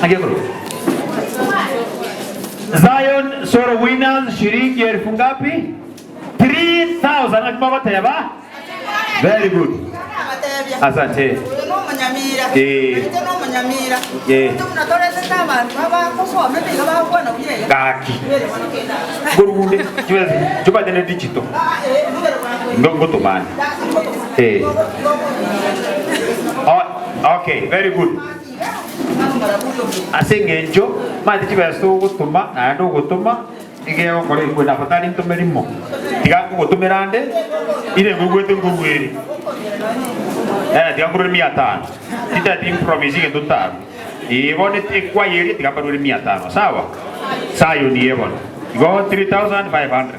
Naki ekorokwa? Zion Soul Winners shilingi elfu ngapi? 3000 naki mogoteba? Very good. Asante. Oyo nomonyamira, Eh. nainche nomonyamira. Eh. Intwe buna toretete abanto abagosoma ebiga bagokwana buya iga. Gaki. Bere bono kende aa. Ngorugunde chibesa chobate ne digital. Ah, eh, nobere bwango. Ngo ngotomane. Eh. Oh, okay, very good. Ase eng'encho manyete chibesa togotoma naende ogotoma Nigo egokora ekwe na tari ntome rimo, tiga nkogotomera ande, ire ngoigwete nkoruere. Eh, tiga nkorure mia tano. Tintageti impromise egento ntarue. Ee bono ekwaya eria tiga mbaruere mia tano, sawa? Sayoni eye bono. Igo 3500.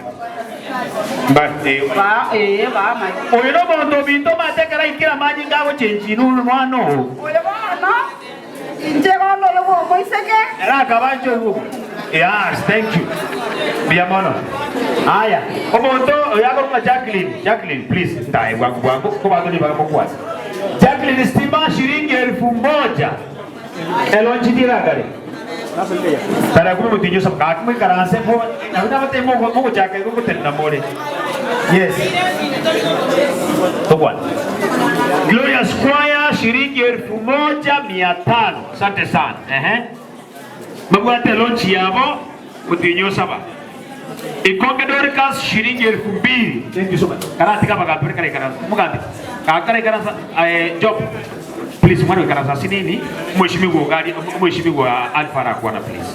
Mba, eh, Ba, ee, ba, Oyo nomonto ominto omanyete ekero aikire amanyinga agochenchia inwe omwana oo. Oyo bono Inche bono oyo bw'omoiseke. Ere akaba inche oyio. Yes, thank you. Mbuya mono. Aya, omonto oyo akorokwa Jacqueline, Jacqueline, please, ntae bwango bwango, kobanto nigo bagokwana. Jacqueline stima shilingi elfu moja. Elonchitie gakare. Tarehe kumi motienyi osaba. Gaki moikaranse bo, nabwo nabatebie mogo- mogochaka igo ngotenena more. Yes. Tokwane. Glorious Choir shilingi elfu moja mia tano. Asante sana. Ehe. Babwate launch yabo motienyi osaba. Ikonge Dorcas shilingi elfu mbili. Thank you so much. Karatiga abagambi bare karaikaransa. Omogambi. Karaikaransa eh, Job. Please mwana oikaransa ase nini? Omweshimiwa ogari omweshimiwa Alpha arakwana please.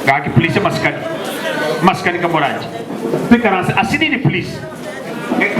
Gaki please amasikani. Amasikani kamoranche. Toikaranse ase nini please.